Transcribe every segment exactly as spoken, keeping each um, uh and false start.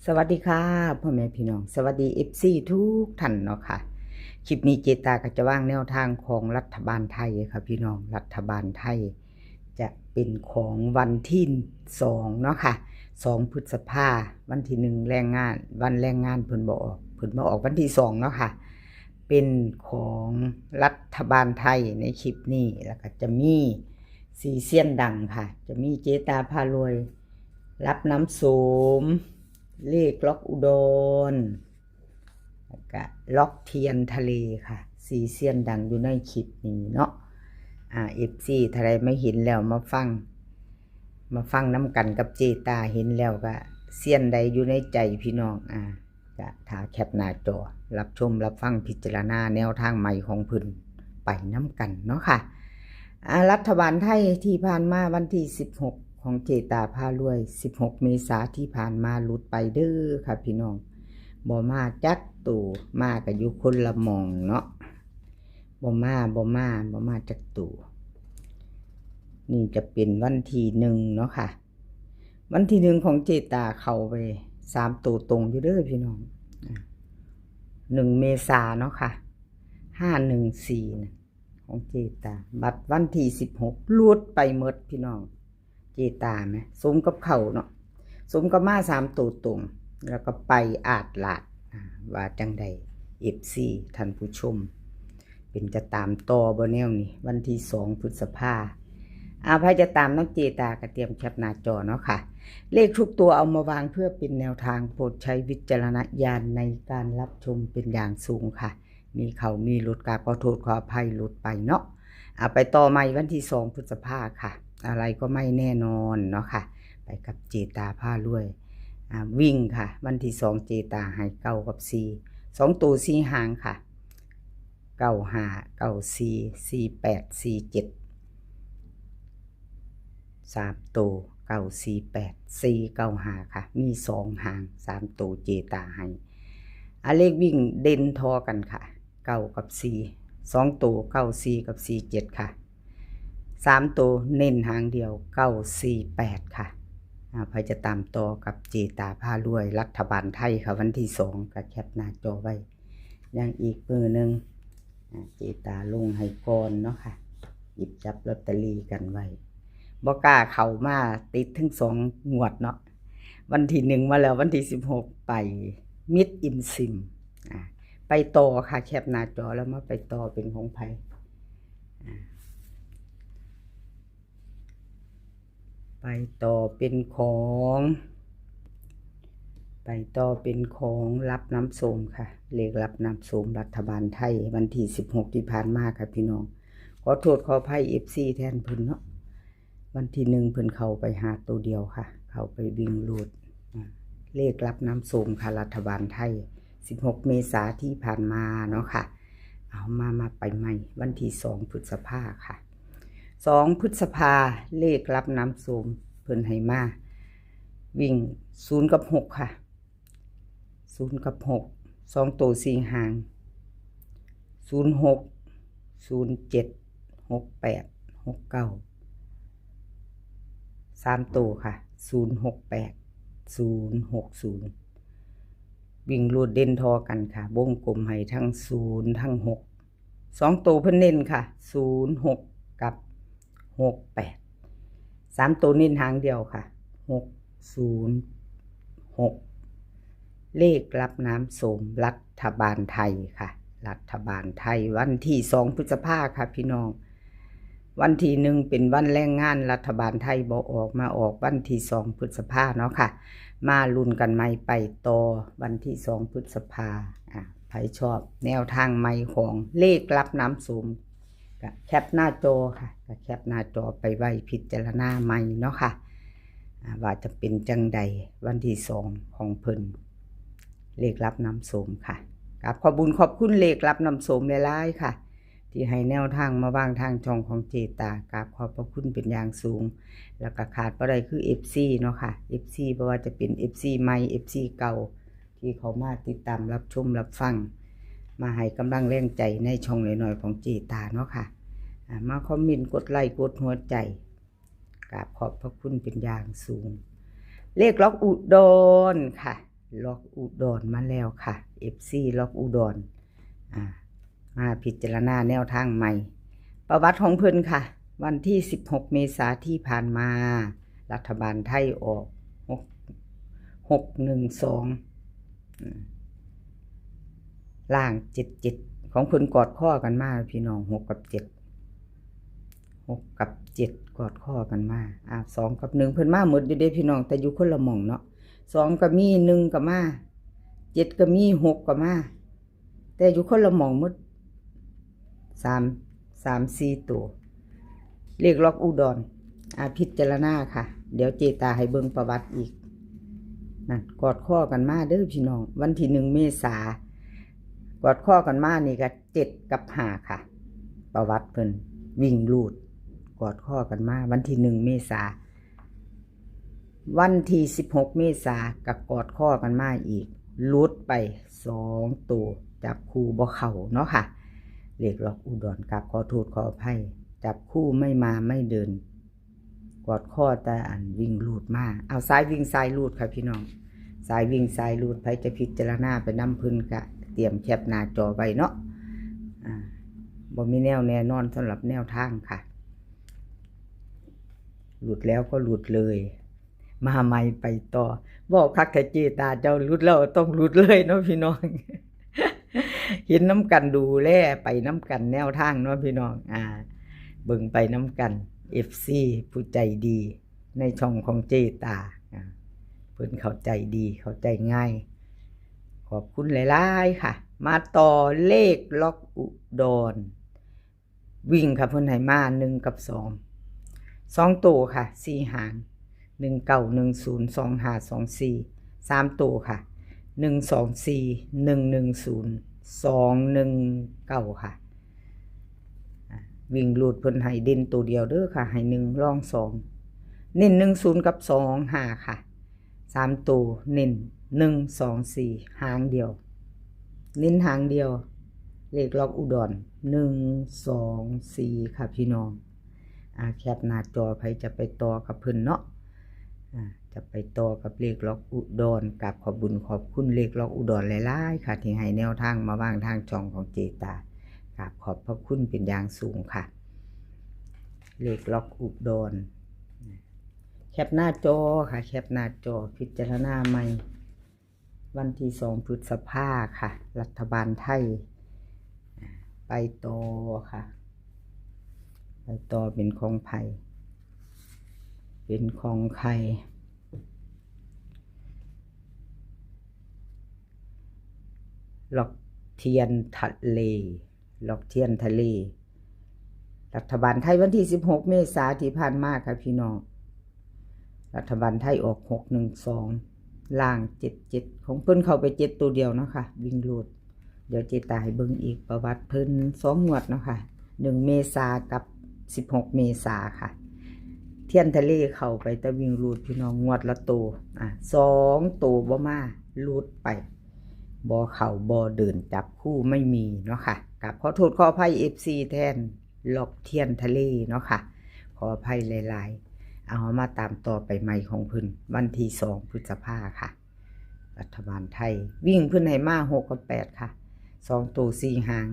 สวัสดีค่ะ พ่อแม่พี่น้อง สวัสดี เอฟซี ทุกท่านเนาะค่ะ คลิปนี้เจตาก็จะวางแนวทางของรัฐบาลไทยค่ะพี่น้อง รัฐบาลไทย จะเป็นของวันที่สองเนาะค่ะ สองพฤษภา วันที่หนึ่งแรงงาน วันแรงงานเพิ่นบ่ออก เพิ่นมาออกวันที่สองเนาะค่ะ เป็นของรัฐบาลไทยในคลิปนี้ แล้วก็จะมีสี่เซียนดังค่ะ จะมีเจตาพารวย รับน้ำโสม เลขล็อกอุดร แล้วก็ล็อกเทียนทะเลค่ะ สี่เซียนดังอยู่ในคลิปนี้เนาะ อ่า เอฟซี ถ้าใดไม่เห็นแล้วมาฟัง มาฟังนำกันกับเจตา เห็นแล้วก็เซียนใดอยู่ในใจพี่น้อง อ่า ก็ถ้าแคปหน้าจอ รับชม รับฟัง พิจารณาแนวทางใหม่ของเพิ่นไปนำกันเนาะค่ะ อ่า รัฐบาลไทยที่ผ่านมาวันที่สิบหก ของเจตาพารวย สิบหก เมษาที่ผ่านมาหลุดไปเด้อค่ะพี่น้อง บ่มาจักตัว มาก็อยู่คนละหม่องเนาะ บ่มา บ่มา บ่มาจักตัว นี่จะเป็นวันที่หนึ่งเนาะค่ะ วันที่หนึ่งของเจตาเข้าไปสามตัวตรงอยู่เด้อพี่น้อง อ่า หนึ่ง เมษาเนาะค่ะ ห้าหนึ่งสี่ นะ ของเจตา บัดวันที่สิบหกหลุดไปหมดพี่น้อง เจตาไหม สมกับเข้าเนาะ สมกับมาสามตัวตรง แล้วก็ไปอาดลาด อ่า ว่าจังใด เอฟซี ท่านผู้ชม เป็นจะตามต่อบ่แนวนี้ วันที่สองพฤษภา อ่า ใครจะตามน้องเจตาก็เตรียมแคปหน้าจอเนาะค่ะ เลขทุกตัวเอามาวางเพื่อเป็นแนวทาง โปรดใช้วิจารณญาณในการรับชมเป็นอย่างสูงค่ะ มีเข้ามีหลุด กราบขอโทษขออภัย หลุดไปเนาะ อ่า ไปต่อใหม่วันที่สองพฤษภาค่ะ อะไรก็ไม่แน่นอนเนาะค่ะ ไปกับเจตาพารวย อ่า วิ่งค่ะ วันที่สองเจตาให้เก้ากับสี่ สองตัวสี่หางค่ะ เก้าห้า เก้าสี่ สี่แปด สี่เจ็ด สามตัว เก้าสี่แปด สี่เก้าห้า ค่ะ มีสองหาง สามตัวเจตาให้ อ่า เลขวิ่งเด่นทอกันค่ะ เก้ากับสี่ สองตัว เก้าสี่ กับ สี่เจ็ด ค่ะ สามตัวเน้นหางเดียว เก้าสี่แปด ค่ะ อ่า ใครจะตามต่อกับเจตาพารวย รัฐบาลไทยค่ะ วันที่สอง ก็แคปหน้าจอไว้ ยังอีกมือหนึ่ง อ่า เจตาลงให้ก่อนเนาะค่ะ หยิบจับลอตเตอรี่กันไว้ บ่กล้าเข้ามาติดทั้งสองงวดเนาะ วันที่หนึ่งมาแล้ว วันที่สิบหกไปมิดอินซิม อ่า ไปต่อค่ะ แคปหน้าจอแล้วมาไปต่อเป็นของไผ อ่า ไปต่อเป็นของ ไปต่อเป็นของรับน้ำโสมค่ะ เลขรับน้ำโสมรัฐบาลไทย วันที่สิบหกที่ผ่านมาค่ะพี่น้อง ขอโทษขออภัย เอฟซี แทนเพิ่นเนาะ วันที่หนึ่งเพิ่นเข้าไปหาตัวเดียวค่ะ เข้าไปวิ่งรูด อ่า เลขรับน้ำโสมค่ะ รัฐบาลไทย สิบหก เมษาที่ผ่านมาเนาะค่ะ เอามา มาไปใหม่ วันที่สองพฤษภาค่ะ สองพฤษภา เลขรับน้ำโสมเพิ่นให้มา วิ่งศูนย์กับหกค่ะ ศูนย์กับหก สองตัวสี่หาง ศูนย์หก ศูนย์เจ็ด หกแปด หกเก้า สามตัวค่ะ ศูนย์หกแปด ศูนย์หกศูนย์ วิ่งรูดเด่นทอกันค่ะ วงกลมให้ทั้งศูนย์ทั้งหก สองตัวเพิ่นเน้นค่ะ ศูนย์หก กับ หกแปด สามตัวเน้นหางเดียวค่ะ หกศูนย์หก เลขรับน้ำโสมรัฐบาลไทยค่ะ รัฐบาลไทยวันที่สองพฤษภาค่ะพี่น้อง วันที่หนึ่งเป็นวันแรงงาน รัฐบาลไทยบ่ออก มาออกวันที่สองพฤษภาเนาะค่ะ มาลุ้นกันใหม่ไปต่อวันที่สองพฤษภา อ่ะ ใครชอบแนวทางใหม่ของเลขรับน้ำโสม ก็แคปหน้าจอค่ะ ก็แคปหน้าจอไปไว้พิจารณาใหม่เนาะค่ะ อ่า ว่าจะเป็นจังใดวันที่สองของเพิ่น เลขรับน้ำโสมค่ะ กราบขอบบุญขอบคุณเลขรับน้ำโสมหลายๆค่ะ ที่ให้แนวทางมาวางทางช่องของเจตา กราบขอบพระคุณเป็นอย่างสูง แล้วก็ขาดบ่ได้คือ เอฟซี เนาะค่ะ เอฟซี บ่ว่าจะเป็น เอฟซี ใหม่ เอฟซี เก่า ที่เขามาติดตามรับชมรับฟัง มาให้กำลังแรงใจในช่องน้อยๆของเจตาเนาะค่ะ อ่า มาคอมเมนต์กดไลค์กดหัวใจ กราบขอบพระคุณเป็นอย่างสูง เลขล็อกอุดรค่ะ ล็อกอุดรมาแล้วค่ะ เอฟซี ล็อกอุดร อ่า มาพิจารณาแนวทางใหม่ ประวัติของเพิ่นค่ะ วันที่สิบหกเมษาที่ผ่านมา รัฐบาลไทยออกหก หกหนึ่งสอง อืม ล่างเจ็ดเจ็ด ของเพิ่นกอดข้อกันมาพี่น้อง หกกับเจ็ด หกกับเจ็ดกอดข้อกันมา อ่า สองกับหนึ่งเพิ่นมาหมดอยู่เด้พี่น้อง แต่อยู่คนละหม่องเนาะ สองก็มี หนึ่งก็มา เจ็ดก็มี หกก็มา แต่อยู่คนละหม่องหมด สาม สาม สี่ตัว เลขล็อกอุดร อ่า พิจารณาค่ะ เดี๋ยวเจตาให้เบิ่งประวัติอีก นั่น กอดข้อกันมาเด้อพี่น้อง วันที่หนึ่งเมษา กอดข้อกันมานี่ก็เจ็ดกับห้าค่ะ ประวัติเพิ่นวิ่งรูด กอดข้อกันมา วันที่หนึ่งเมษา วันที่สิบหกเมษาก็กอดข้อกันมาอีก หลุดไปสองตัว จับคู่บ่เข้าเนาะค่ะ เลขล็อกอุดร กราบขอโทษขออภัย จับคู่ไม่มาไม่เดิน กอดข้อแต่อันวิ่งรูดมา เอาสายวิ่งสายรูดค่ะพี่น้อง สายวิ่งสายรูด ไผจะพิจารณาไปนำเพิ่นกะเตรียมแคปหน้าจอไว้เนาะ อ่า บ่มีแนวแน่นอนสำหรับแนวทางค่ะ หลุดแล้วก็หลุดเลย มาใหม่ไปต่อ บอกคักแท้เจตา เจ้าหลุดแล้วต้องหลุดเลยเนาะพี่น้อง เห็นน้ำกันดูแลไปน้ำกันแนวทางเนาะพี่น้อง อ่า เบิ่งไปน้ำกัน เอฟซี ผู้ใจดีในช่องของเจตา อ่า เพิ่นเข้าใจดี เข้าใจง่าย ขอบคุณหลายๆค่ะ มาต่อเลขล็อกอุดร วิ่งค่ะ เพิ่นให้มาหนึ่งกับสอง สองตัวค่ะ สี่หาง หนึ่งเก้า หนึ่งศูนย์ สองห้า สองสี่ สามตัวค่ะ หนึ่งสองสี่ หนึ่งหนึ่งศูนย์ สองหนึ่งเก้า ค่ะ อ่า วิ่งรูดเพิ่นให้เด่นตัวเดียวเด้อค่ะ ให้หนึ่งรองสอง เน้นหนึ่งศูนย์กับสองห้าค่ะ สามตัวเน้นหนึ่งสองสี่ หางเดียว เน้นหางเดียว เลขล็อกอุดร หนึ่งสองสี่ ค่ะพี่น้อง อ่า แคปหน้าจอ ไผจะไปต่อกับเพิ่นเนาะ อ่า จะไปต่อกับเลขล็อกอุดร กราบขอบบุญขอบคุณเลขล็อกอุดรหลายๆค่ะ ที่ให้แนวทางมาวางทางช่องของเจตา กราบขอบพระคุณเป็นอย่างสูงค่ะ เลขล็อกอุดร แคปหน้าจอค่ะ แคปหน้าจอ พิจารณาใหม่ วันที่สองพฤษภาค่ะ รัฐบาลไทย ไปต่อค่ะ ไปต่อเป็นของไผ เป็นของใคร ล็อกเทียนทะเล ล็อกเทียนทะเล รัฐบาลไทยวันที่สิบหกเมษาที่ผ่านมาค่ะพี่น้อง รัฐบาลไทยออกหกหนึ่งสอง ล่างเจ็ดเจ็ด ของเพิ่นเข้าไปเจ็ดตัวเดียวเนาะค่ะ วิ่งรูด เดี๋ยวเจตาให้เบิ่งอีกประวัติเพิ่นสองงวดเนาะค่ะ หนึ่งเมษากับสิบหกเมษาค่ะ เทียนทะเลเข้าไปแต่วิ่งรูดพี่น้อง งวดละโต อ่ะ สองโตบ่มา รูดไป บ่เข้าบ่เดิน จับคู่ไม่มีเนาะค่ะ กราบขอโทษขออภัย เอฟซี แทน ล็อกเทียนทะเลเนาะค่ะ ขออภัยหลายๆ เอามาตามต่อไปใหม่ของเพิ่น วันที่สองพฤษภาค่ะ รัฐบาลไทย วิ่งเพิ่นให้มาหกกับแปดค่ะ สองตัวสี่หาง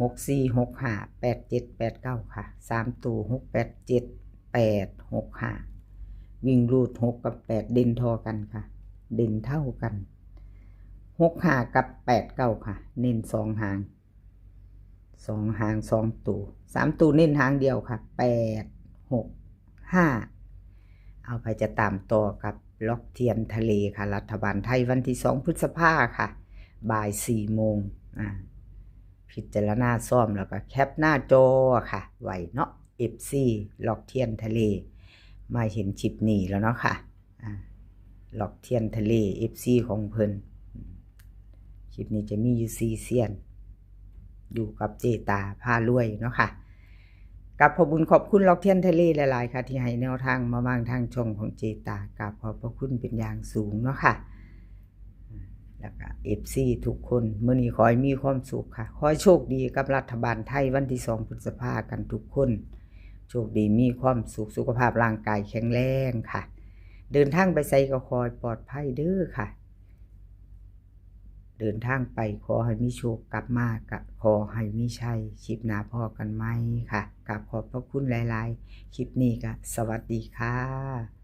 หกสี่ หกห้า แปดเจ็ด แปดเก้า ค่ะ สามตัว หกแปดเจ็ด แปดหกห้า วิ่งรูดหกกับแปด เด่นเท่ากันค่ะ เด่นเท่ากัน หกห้า กับ แปดเก้า ค่ะ เน้นสองหาง สองหางสองตัว สามตัวเน้นหางเดียวค่ะ แปดหกห้า เอาไปจะตามต่อกับล็อกเทียนทะเลค่ะ รัฐบาลไทยวันที่สองพฤษภาค่ะ บ่ายสี่โมง อ่า พิจารณาซ่อมแล้วก็แคปหน้าจอค่ะ ไว้เนาะ เอฟซี ล็อกเทียนทะเล มาเห็นคลิปนี้แล้วเนาะค่ะ อ่า ล็อกเทียนทะเล เอฟซี ของเพิ่น คลิปนี้จะมีอยู่สี่เซียน อยู่กับเจตาพารวยเนาะค่ะ กราบขอบบุญขอบคุณล็อกเทียนทะเลหลายๆค่ะ ที่ให้แนวทางมาวางทางช่องของเจตา กราบขอบพระคุณเป็นอย่างสูงเนาะค่ะ แล้วก็ เอฟซี ทุกคน มื้อนี้ขอให้มีความสุขค่ะ ขอให้โชคดีกับรัฐบาลไทยวันที่สองพฤษภากันทุกคน โชคดีมีความสุข สุขภาพร่างกายแข็งแรงค่ะ เดินทางไปไสก็ขอให้ปลอดภัยเด้อค่ะ เดินทางไปขอให้มีโชค กลับมาก็ขอให้มีชัย คลิปหน้าพ้อกันใหม่ค่ะ กราบขอบพระคุณหลายๆ คลิปนี้ก็สวัสดีค่ะ